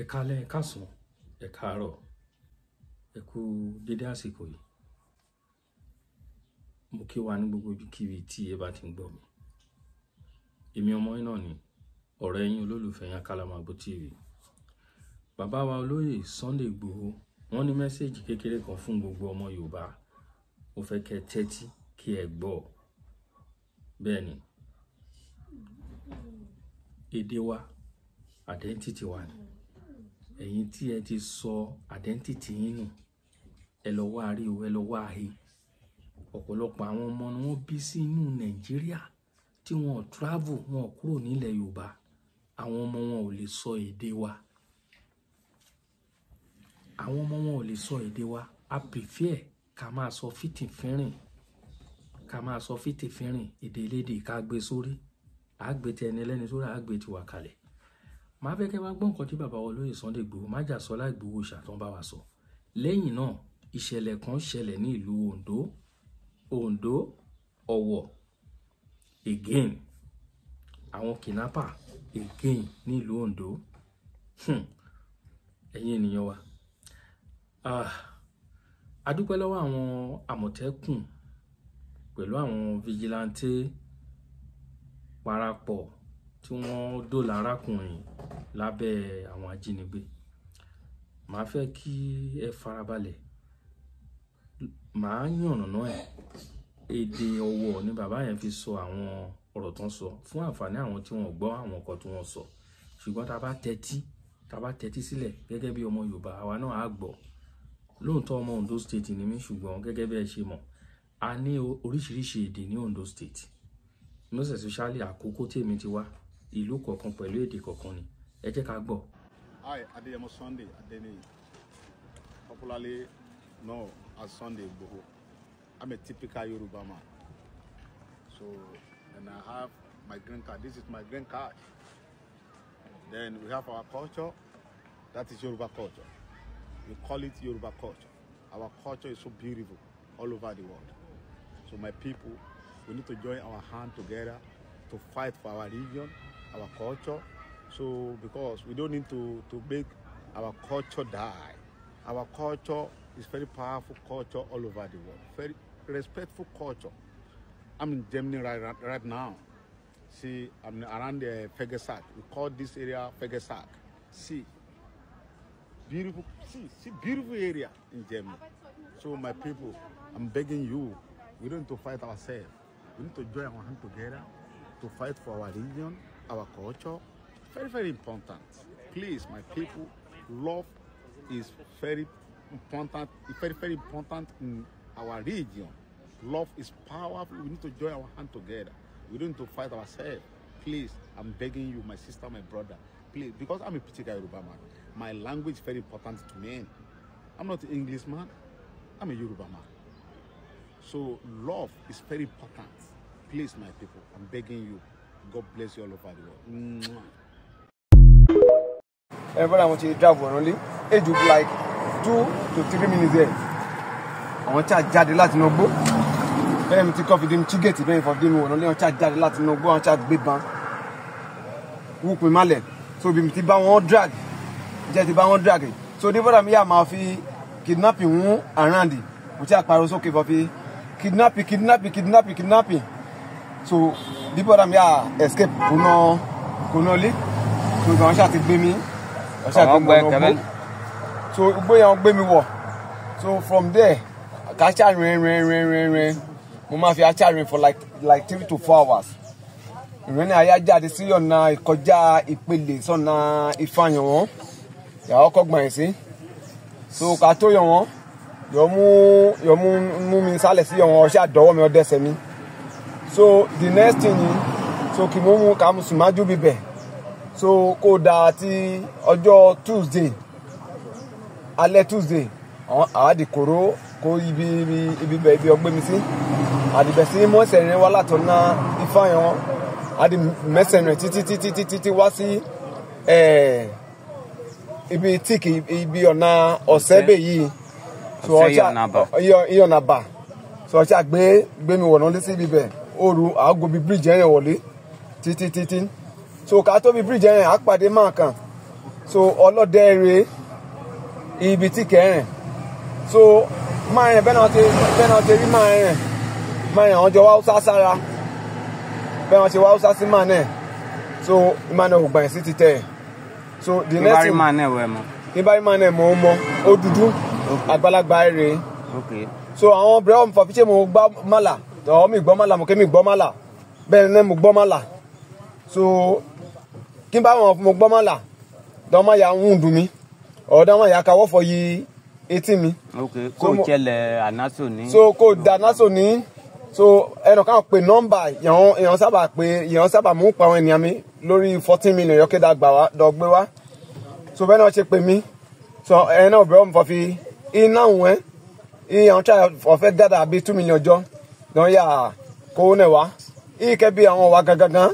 Ẹ káalẹ́, ẹ káàsán, ẹ káàárọ̀, ẹ kú dédé àsìkò yìí. Mo kí wa ní gbogbo ibikíbi tí ẹ bá ti ń gbọ́ mi. Èmi ọmọ yín náà ni, ọ̀rẹ́ yín, olólùfẹ́ yín, Akálámàgbò TV. Bàbá wa olóyè Sunday Igboho, wọ́n ní message kékeré kan fún gbogbo ọmọ Yorùbá. Mo fẹ́ kẹ́ ẹ tẹ́tí kí ẹ gbọ́. Bẹ́ẹ̀ ni, èdè wa, identity wa ni. Ẹ̀yin tí ẹ ti sọ identity yín nù, ẹ lọ wá rí o, ẹ lọ wá he. Ọ̀pọ̀lọpọ̀ àwọn ọmọ ni wọ́n bí sínú Nàìjíríà tí wọn ò travel, wọn ò kúrò nílẹ̀ Yorùbá. Àwọn ọmọ wọn ò lè sọ èdè wa. Àwọn ọmọ wọn ò lè sọ èdè wa. A prefer ká máa sọ fìtìfínrìn, ká máa sọ fìtìfínrìn èdè elédè ká gbé sórí. À gbé ti ẹni ẹlẹ́ni sórí, à gbé tiwa kalẹ̀. Màá fẹ́ kẹ́ wá gbọ́ nǹkan tí bàbá wa olóyè Sunday Igboho, Májàsọ́lá Ìgbòho Òòṣà tó ń bá wa sọ. Lẹ́yìn náà, ìṣẹ̀lẹ̀ kan ṣẹlẹ̀ ní ìlú Ondo, Ondo, Ọ̀wọ̀ again. Àwọn kidnapper again ní ìlú Ondo. Ẹ̀yin ènìyàn wa. Ah, a dúpẹ́ lọ́wọ́ àwọn Àmọ̀tẹ́kùn pẹ̀lú àwọn vigilante parapọ̀ tí wọ́n dóòlà arákùnrin lábẹ́ àwọn ajínigbé. Màá fẹ́ kí ẹ farabalẹ̀. Màá yànnàná ẹ̀. Èdè Ọ̀wọ̀ ni bàbá yẹn fi sọ àwọn ọ̀rọ̀ tó ń sọ fún àǹfààní àwọn tí wọ́n gbọ́ àwọn nǹkan tí wọ́n sọ. Ṣùgbọ́n tá bá tẹ́tí sílẹ̀ gẹ́gẹ́ bí ọmọ Yorùbá, àwa náà á gbọ́. Lóòótọ́ ọmọ Ondo State ni mí, ṣùgbọ́n gẹ́gẹ́ bí ẹ ṣe mọ̀, a ní oríṣiríṣi èdè ní Ondo State. Most especially Àkókó tí èmi ti wá, ìlú kọ̀ọ̀kan pẹ̀lú èdè kọ̀ọ̀kan ni. Ẹ jẹ́ ká gbọ́. I, Adeyemo Sunday Adeniyi, popularly known as Sunday Igboho. I'm a typical Yoruba man. So, and I have my green card. This is my green card. Then we have our culture. That is Yoruba culture. We call it Yoruba culture. Our culture is so beautiful all over the world. So my people, we need to join our hand together to fight for our region, our culture. So because we don't need to make our culture die. Our culture is very powerful culture all over the world. Very respectful culture. I'm in Germany right now. See, I'm around the Vegesack. We call this area Vegesack. See, beautiful, see, beautiful area in Germany. So my people, I'm begging you, we don't need to fight ourselves. We need to join our hand together to fight for our region, our culture. Very, very important. Please, my people, love is very important, very, very important in our region. Love is powerful. We need to join our hand together. We don't need to fight ourselves. Please, I'm begging you, my sister, my brother, please, because I'm a particular Yoruba man. My language is very important to me. I'm not an Englishman. I'm a Yoruba man. So love is very important. Please, my people, I'm begging you. God bless you all over the world. Mwah. Everybody want to drive one only. Age of like 2 to 3 minutes there. Àwọn tí a jáde láti inú igbó. Bẹ́ẹ̀ mi ti kọ́ fi dé mi tí gate bẹ́ẹ̀ fọ́ dé mi wọ̀nà lé àwọn tí a jáde láti inú igbó, àwọn tí a gbé ban. Wúpin málẹ̀. So bí mi ti bá wọn drag. Jẹ́ ti bá wọn drag. So ní bọ́dà mi yà máa fi kidnapping hún around. Mo ti àpariwo sókè fọ́ fi kidnapping, kidnapping, kidnapping, kidnapping. So bí bọ́dà mi yà escape kùnà kùnà lé. So ìgbà wọn ṣáà ti gbé mi. Wọ́n ṣáà gbé mi wọnú igbó. So igbó yẹn wọ́n gbé mi wọ̀. So from there, ká ṣáà rìn rìn rìn rìn rìn. Mo máa fi aṣáà rìn for like 3 to 4 hours. Ìrìn ní àyà jáde sí ọ̀nà ìkọjá ìpele sọ̀nà ìfàyàn wọn. Ìyàwó kọ́ gbọ̀n yẹn sí. So ká tó yọ wọ́n, yọ mú mú mi sálẹ̀ sí ọ̀wọ́n ọṣẹ́ àdọ́wọ́ mi ọdẹ́sẹ̀ mi. So the next thing ni, so kì mú mú ká mú sùn májú bíbẹ̀. So kó dáa tí ọjọ́ Tuesday, alẹ́ Tuesday, àwọn àádì kòró kó ibi bẹ̀ ibi ọgbẹ́ mi sí. Àdìbẹ̀ sí mọ́sẹ̀ rìn wá látọ̀nà Ifáyan. Àdì mẹ́sẹ̀ rìn títí títí títí tí wá sí ibi tíìkì ibi ọ̀nà ọ̀sẹ́bẹ̀ yìí. So Ọ̀sẹ́ ọjà Ìyànàbà. Ìyànàbà. So ọjà gbé mi wọ̀nà lé sí ibi bẹ̀. Òru àgọ́ bí bíríjì yẹn wọlé títí títí. So ká tó bí bíríjì yẹn, á pàdé máa kàn. So ọlọ́dẹ rè ibi tí kẹrin. So máa rìn bẹ́ẹ̀ náà ti rí máa rìn àwọn jọ wá Haúsá sára bẹ́ẹ̀ náà ṣe wá Haúsá sí máa náà. So máa náà ò gbà yẹn sí ti tẹ̀. So the next thing máa náà wẹ̀ mọ́. Níbàárí máa náà mọ̀ ó mọ́ ó dúdú àgbàlagbà rè. So àwọn bẹ̀rẹ̀ ọ̀mùfà fi ṣe mo gbá mọ́là ọ̀ mi gbọ́ mọ́là mo ké mi gbọ́ mọ́là bẹ́ẹ̀ ni mo gbọ́ mọ́là. So kí n bá wọn mo gbọ́ mọ́là dọ́mọ ya ń dùn mí ọ̀ dọ́mọ ya kawọ́ fọ yí etí mi. Kò jẹlẹ anaso ní. So kò da anaso ní. So ẹnì kan pè nọ́mbà èèyàn sábà pé èèyàn sábà mú pa àwọn ènìyàn mi lórí 14 million yọkéda gbà wá dọ̀gbé wá. So bẹ́ẹ̀ náà ṣe pè mí. So ẹ̀ náà bẹ̀rẹ̀ ọ̀mùfọ̀ fi iná wọ̀n ìyàn tí a fẹ́ gádà bíi 2 million jọ lọ́n yà kó náà wá. Ìkẹ́ bí àwọn wa gangan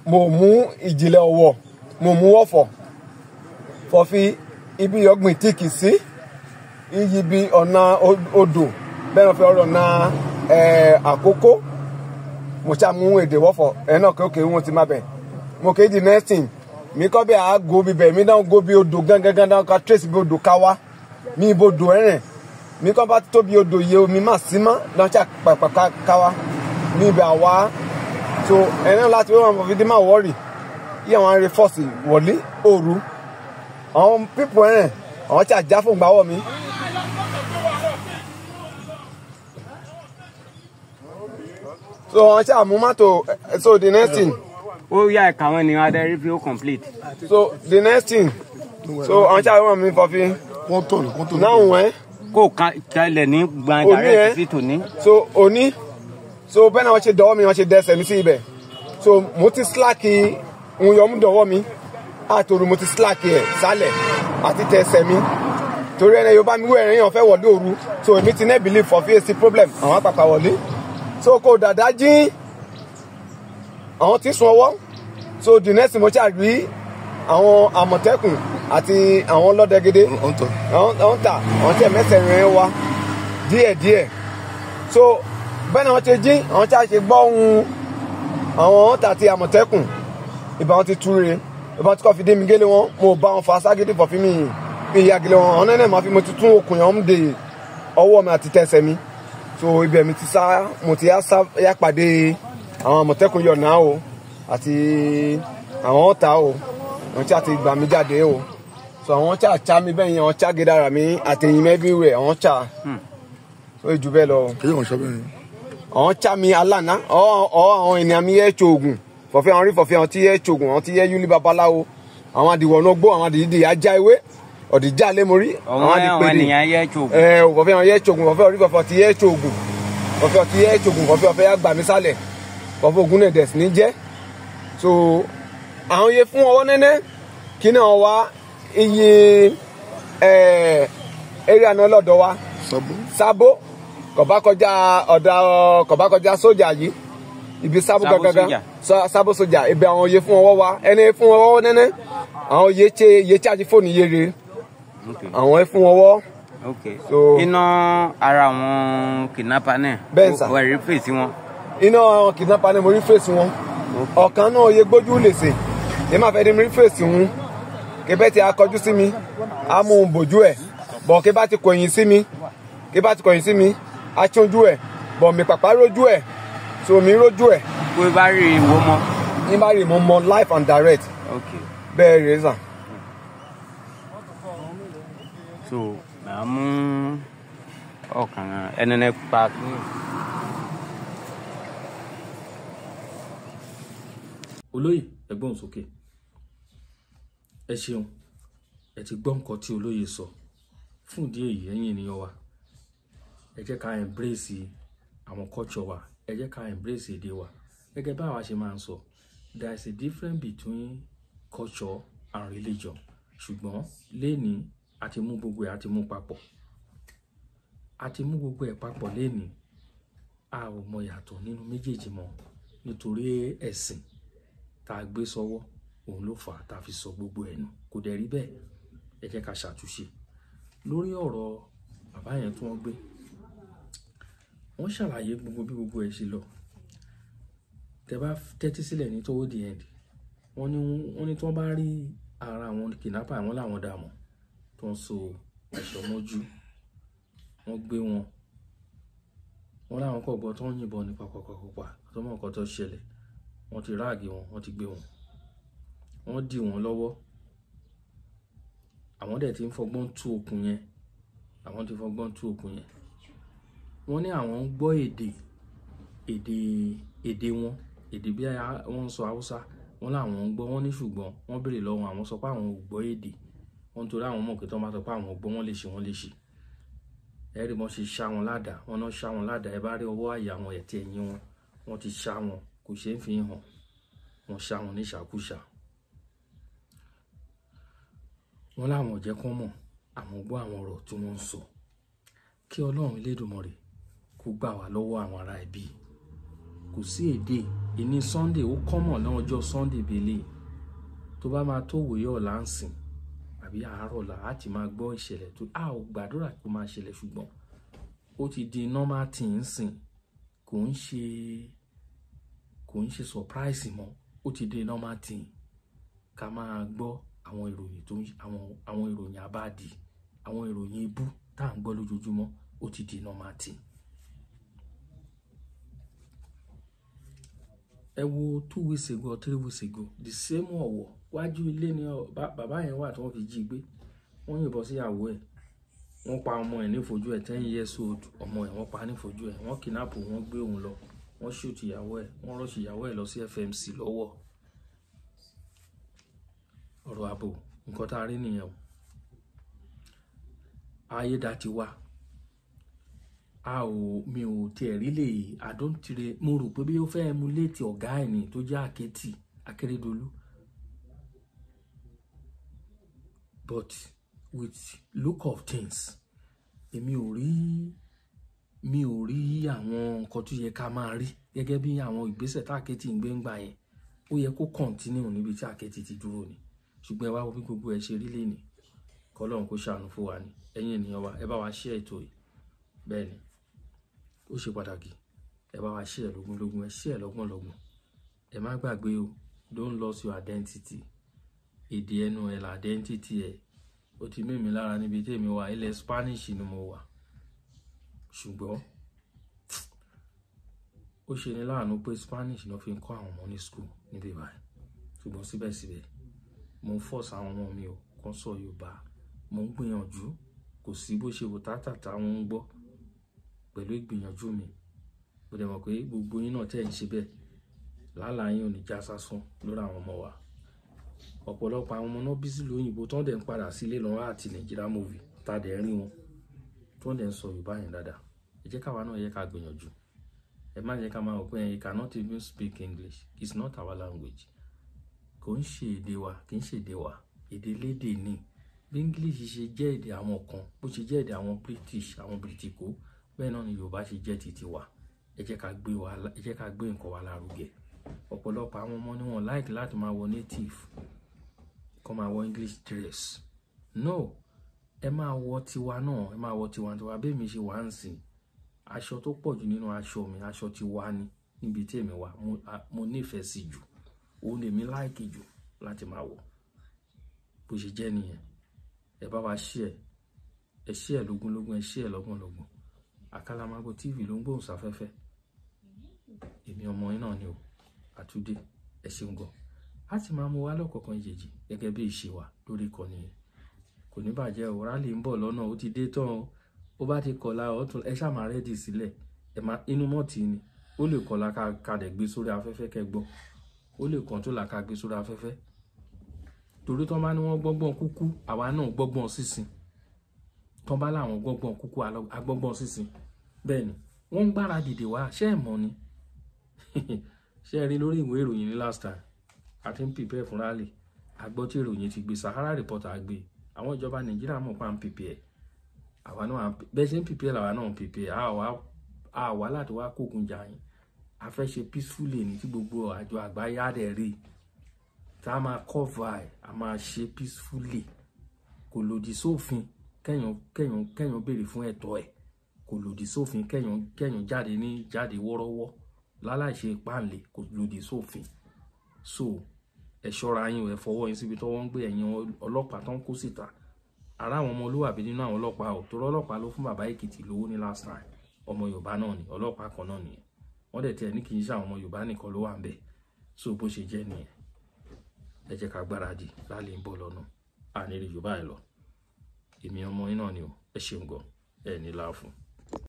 mo mú ìjìnlẹ̀ ọ̀wọ̀ mo mú wọ́fọ̀ fọ̀fi ibi ọgbìn tíìkì sí iyì bí ọ̀nà odò bẹ́ẹ̀ náà fi ọ̀rọ̀ na àkókò mo ṣá mú èdè wọ́fọ̀ ẹ̀ náà kéèké wọn ti má bẹ̀. Mo kéde next thing mi kọ́ bí a go bibẹ̀ mi náà go bí odò gangan náà ká trace bí odò ká wá mi ibo odò ẹ̀rìn mi kọ́ bá tóbi odò yẹ omi má sí mọ́ náà ṣá pàpà ká wá mi ibẹ̀ àwa. So ẹ̀ náà láti wọ́n fi dé má wọ́ọ̀rì yí àwọn arẹ fọ́ọ̀sì wọlé òru àwọn pípọ̀ ẹ̀rìn àwọn tí a já fún gbàwọ̀ mi. So àwọn tí a mú mọ́tò. So the next thing. Ó yá ẹ̀ka àwọn ènìyàn adarí fi ó complete. So the next thing. So àwọn tí a wọ́n mi fọ́ fi. Kọ́ńtò. Náà wọ́n. Kó kalẹ̀ ní gbọ̀n direct sí tòní. So òní so bẹ́ẹ̀ náà wọ́n ṣe dọ̀wọ́ mi wọ́n ṣe dẹsẹ̀ mi sí ibẹ̀. So mo ti slack ń yọ mú dọ̀wọ́ mi àtòrò mo ti slack ẹ̀ sálẹ̀ àti tẹsẹ̀ mi torí ẹni yorùbá mi wú ẹ̀rín yàn fẹ́ wọlé òru. So èmi ti ní believe for face problem àwọn àpàpà wọlé. So kò dàda jí àwọn tí sun ọwọ́. So the next mo ṣáà rí àwọn àmọ̀tẹ́kùn àti àwọn ọlọ́dẹgẹdẹ àwọn tà àwọn tí ẹ̀mẹ́sẹ̀ rìn wá díẹ̀díẹ̀. So bẹ́ẹ̀ ni wọ́n ṣe jí àwọn tí a ṣe gbọ́ ohun àwọn tà àti àmọ̀tẹ́kùn ìbá wọn ti túre ìbá tí kò fi dé mi gélé wọn mo bá wọn fa ságídí fọ̀fí mi ìyá gélé wọn àwọn náà máa fi mo ti tún okùn yẹn ń de ọwọ́ mi àti tẹsẹ̀ mi. So ibẹ̀ mi ti sá mo ti yá pàdé àwọn àmọ̀tẹ́kùn yọ̀ náà o àti àwọn ọ̀tá o àwọn tí a ti gbà mí jáde o. So àwọn tí a cha mi bẹ́ẹ̀ yẹn àwọn tí a gé dára mi àtẹ̀yìn everywhere àwọn tí a so jù bẹ́ẹ̀ lọ. Àwọn tí a mi alánà ọ̀ àwọn ènìyàn mi yẹ ṣoògùn fọ̀fẹ́ àwọn rí fọ̀fẹ́ àwọn tí yẹ ṣoògùn àwọn tí yẹ yúlí babaláwo àwọn àdìwọ̀ náà gbó àwọn àdìdì ajá ewé ọ̀dìjà lémorí àwọn àdìpèdè fọ̀fẹ́ àwọn yẹ ṣoògùn fọ̀fẹ́ orí fọ̀fẹ́ tí yẹ ṣoògùn fọ̀fẹ́ tí yẹ ṣoògùn fọ̀fẹ́ ọ̀fẹ́ yà gbà mí sálẹ̀ fọ̀fẹ́ ògùn náà dẹ̀ sí ní jẹ́. So àwọn yẹ fún ọwọ́ nẹ́nẹ́ kí náà wá iye eré àná lọ́dọ̀ wa sábó kọ̀bá kọjá ọ̀dà kọ̀bá kọjá sójà yìí ibi sábó gangan sábó sójà ibi àwọn oyè fún ọwọ́ wa ẹni fún ọwọ́ nẹ́nẹ́ àwọn oyè ṣe iye tí a ti fóònù yé re àwọn ẹ fún ọwọ́. So iná ara àwọn kidnapper náà bẹ́ẹ̀ sà wọ́n rí fèsì wọn. Iná àwọn kidnapper náà mo rí fèsì wọn ọ̀kan náà oyè gbójú lè sè é má fẹ́ ní rí fèsì wọn kébẹ́ tí a kọjú sí mi a mú un bòjú ẹ̀ bọ̀ kí bá ti kọ̀yìn sí mi kí bá ti kọ̀yìn sí mi a tún ẹ̀ bọ̀ mi pàpà rójú ẹ̀ so mi rójú ẹ̀. Kó bá rí ìwọ mọ. Ní bá rí ìmọ̀ mọ life and direct. Bẹ́ẹ̀ rèé sàn. So màá mú ọkàn ẹni ní pa. Olóyè ẹ̀gbọ́n sókè ẹ ṣeun ẹ ti gbọ́ nǹkan tí olóyè sọ. Fún ìdí èyí ẹ̀yin ènìyàn wa ẹ jẹ́ ká embrace àwọn culture wa ẹ jẹ́ ká embrace èdè wa gẹ́gẹ́ bá àwa ṣe máa ń sọ there is a difference between culture and religion ṣùgbọ́n lénìí a ti mú gbogbo ẹ̀ a ti mú papọ̀ a ti mú gbogbo ẹ̀ papọ̀ lénìí a ò mọ ìyàtọ̀ nínú méjèèjì mọ́ nítorí ẹ̀sìn tá a gbé sọ́wọ́ òun ló fà á tá a fi sọ gbogbo ẹ̀ nù kò dẹ̀ rí bẹ́ẹ̀ ẹ jẹ́ ká ṣàtúnṣe lórí ọ̀rọ̀ bàbá yẹn tí wọ́n gbé wọ́n ṣàlàyé gbogbo bí gbogbo ẹ̀ ṣe lọ tẹ́ bá tẹ́tí sílẹ̀ ní toward the end wọ́n ní tí wọ́n bá rí Ara àwọn kidnapper wọn làwọn dà mọ̀ tó ń so aṣọ mọ́jú. Wọ́n gbé wọn, wọ́n láwọn kọ̀ gbọ́ tó ń yìnbọn ní pàpàpàpà tó mọ̀ nǹkan tó ṣẹlẹ̀. Wọ́n ti ráàgì wọn, wọ́n ti gbé wọn, wọ́n dì wọ́n lọ́wọ́. Àwọn dẹ̀ ti ń fọgbọ́n tú okùn yẹn, àwọn ti fọgbọ́n tú okùn yẹn. Wọ́n ní àwọn ń gbọ́ èdè wọn, èdè bí wọ́n ń sọ Haúsá, wọ́n láwọn ń gbọ́. Wọ́n ní ṣùgbọ́n wọ́n béèrè lọ́wọ́ àwọn sọ pé àwọn ò gbọ́ èdè wọ́n, torí àwọn mọ̀ pé tó máa sọ pé àwọn ò gbọ́, wọ́n lè ṣe wọ́n lè ṣe. Ẹ rí wọ́n ṣe ṣá wọn ládàá, wọ́n náà ṣá wọn ládàá. Ẹ bá rí ọwọ́ àyà wọn ẹ̀tí ẹ̀yìn wọn, wọ́n ti ṣá wọn, kò ṣeé fi hàn, wọ́n ṣá wọn ní ṣàkúṣà. Wọ́n láwọn ò jẹ́ kán mọ̀ àwọn gbọ́ àwọn ọ̀rọ̀ tí wọ́n ń sọ. Kí Ọlọ́run Elédùmarè kó gbà wá lọ́wọ́ àwọn ará ẹbí. Kò sí èdè ìní Sunday ó kọ́mọ̀ náà, ọjọ́ Sunday bèlè tó bá máa tó wòye ọ̀la ń sìn àbí àárọ̀ ọ̀la á ti máa gbọ́ ìṣẹ̀lẹ̀ tó a ò gbàdúrà kó máa ṣẹlẹ̀, ṣùgbọ́n ó ti di normal thing ń sìn. Kò ń ṣe surprise mọ́, ó ti di normal thing ká máa gbọ́ àwọn ìròyìn tó ń àwọn ìròyìn àbáàdì, àwọn ìròyìn ibú tá à ń gbọ́ lójoojúmọ́. Ó ti di normal thing. Ẹ wo 2 weeks ago or 3 weeks ago, the same Ọ̀wọ̀, wájú ilé ni bàbá yẹn wà tí wọ́n fi jí gbé. Wọ́n yìnbọn sí ìyàwó ẹ̀, wọ́n pa ọmọ ẹ̀ nífojú ẹ̀, 10 years old ọmọ ẹ̀, wọ́n pa nífojú ẹ̀. Wọ́n kidnap, wọ́n gbé òun lọ, wọ́n shoot ìyàwó ẹ̀, wọ́n rush ìyàwó ẹ̀ lọ sí FMC lọ́wọ́. Ọ̀rọ̀ ààbò, nǹkan tá a rí nìyẹn o. Ayédatiwa, a ò mi ò tiẹ̀ rí lè àdóntire. Mo rò pé bí ó fẹ́ emulate ọ̀gá ẹ̀ ní tó jẹ́ Àkẹ́tì Akérédolú, but with look of things, èmi ò rí, mi ò rí àwọn nǹkan tó yẹ ká máa rí gẹ́gẹ́ bí àwọn ìgbésẹ̀ tá Àkẹ́tì ń gbé ń gbà yẹn. Ó yẹ kó continue níbi tí Àkẹ́tì ti dúró ni, ṣùgbọ́n ẹ wá wo bí gbogbo ẹ ṣe rí lénìí. Kọ́lọ́run kó ṣàánú fún wa ni. Ẹ̀yin ènìyàn wa, ẹ bá wa share ètò yìí. Bẹ́ẹ̀ ni, ó ṣe pàtàkì. Ẹ bá wa share lógúnlógún, ẹ share lọ́gbọ̀nlọ́gbọ̀n. Ẹ má gbàgbé o, don't lose your identity. Èdè ẹnu ẹ là identity ẹ. Ó ti mímí lára níbi tí èmi wà, ilẹ̀ Spanish ni mo wà, ṣùgbọ́n ó ṣe ní láàánú pé Spanish náà fi ń kọ́ àwọn ọmọ ní school níbí báyìí. Ṣùgbọ́n síbẹ̀síbẹ̀, mo ń force àwọn ọmọ mi ò kàn sọ Yorùbá. Mo ń gbìyànjú, kò sí bó ṣe wò tátàtà, wọn ń gbọ́ pẹ̀lú ìgbìyànjú mi. Mo dẹ̀ mọ̀ pé gbogbo yín náà tẹ̀ ń ṣe bẹ́ẹ̀, làálàá yín ò ní já sásán lórí àwọn ọmọ wa. Ọ̀pọ̀lọpọ̀ àwọn ọmọ náà bí sílùú òyìnbó tó ń dẹ̀ ń padà sílé lọ́wọ́ àti Nàìjíríà movie tá a dẹ̀ ń rí wọn tó ń dẹ̀ ń sọ Yorùbá yẹn dáadáa. Ẹ jẹ́ káwa náà yẹ ká gbìyànjú. Ẹ má jẹ́ ká máa wò pé you cannot even speak English. It's not our language. Kò ń ṣe èdè wa, kì í ṣe èdè wa, èdè lédè ni. Bí English ṣe jẹ́ èdè àwọn kan, bó ṣe jẹ́ èdè àwọn British, àwọn Britiko, bẹ́ẹ̀ náà ni Yorùbá ṣe jẹ́ titi wa. Ẹ jẹ́ ká gbé nǹkan wa lárugẹ. Ọ̀pọ̀lọpọ̀ àwọn ọmọ ni wọ́n like láti máa wọ native, kó máa wọ English dress. No, ẹ máa wọ tiwa náà, ẹ máa wọ tiwantiwa. Bí èmi ṣe wà ń sìn, aṣọ tó pọ̀ jù nínú aṣọ mi, aṣọ tiwa ni. Níbi tí èmi wà, mo nífẹ̀ẹ́ sí jù, òun lèmi like jù láti máa wọ̀. Bó ṣe jẹ́ nìyẹn. Ẹ bá wa share, ẹ share lógúnlógún, ẹ share lọ́gbọ̀nlọ́gbọ̀n. Àkàlàmàgbò TV ló ń gbóhùn sáfẹ́fẹ́. Èmi ọmọ yín náà ni o, Àtúndé. Ẹ ṣeun gan. A ti máa mú wa lọ́kọ̀ọ̀kan ìjèjì gẹ́gẹ́ bí ìṣe wa lórí ìkànnì yìí. Kò ní bàjẹ́ o. Rally ń bọ̀ lọ́nà, ó ti dé tán o. Ó bá ti kọ̀la ọ̀tún, ẹ ṣáà máa ready sílẹ̀. Ẹ máa inú mọ́ọ̀tì ni. Ó lè kọ̀la ká dẹ̀ gbé sórí afẹ́fẹ́ kẹ́ gbọ́. Ó lè kàn tó là ká gbé sórí afẹ́fẹ́, torí tán bá ní wọ́n gbọ́gbọ́n kúkú, àwa náà gbọ́gbọ́n sísìn. Tán bá láwọn gbọ́gbọ́n kúkú, agbọ́gbọ́n sísìn. Bẹ́ẹ̀ ni wọ́n ń gbára dìde wá. Ṣé ẹ̀ mọ̀ ni? Ṣé ẹ rí lórí ìwé ìròyìn ní last time a ti ń prepare fún rally? Àgbọ́ tí ìròyìn ti gbé, Sahara Reporter gbé. Àwọn ìjọba Nàìjíríà mọ̀ pa ń prepare, àwa náà bẹ́ẹ̀ ṣe ń prepare làwa náà ń prepare. Àwa láti wá kógun jà yín, a fẹ́ ṣe peacefully ní tí gbogbo àjọ àgbáyé á dẹ̀ rí tá a máa cover ẹ̀. A máa ṣe peacefully, kò lòdì sófin kẹ́yàn béèrè fún ẹ̀tọ́ ẹ̀, kò lòdì sófin kẹ́yàn jáde ní jáde wọ́rọ́wọ́ láláì ṣe páǹlẹ̀, kò lòdì sófin. So Ẹ ṣọ́ra yín o, ẹ fọwọ́ yín síbi tọ́wọ́ ń gbé. Ẹ̀yin ọlọ́pàá tó ń kó síta, ara àwọn ọmọlúwàbí nínú àwọn ọlọ́pàá ò torí ọlọ́pàá ló fún bàbá Èkìtì lówó ní last time. Ọmọ Yorùbá náà ni, ọlọ́pàá kan náà nìyẹn. Wọ́n dẹ̀ tiẹ̀ ní kì í ṣe àwọn ọmọ Yorùbá nìkan ló wà ń bẹ̀. So bó ṣe jẹ́ nìyẹn. Ẹ jẹ́ ká gbáradì, rally ń bọ̀ lọ́nà, àníri Yorùbá ẹ̀ lọ. Èmi ọmọ yín náà ni o. Ẹ ṣeun gan, ẹ ní láàfún.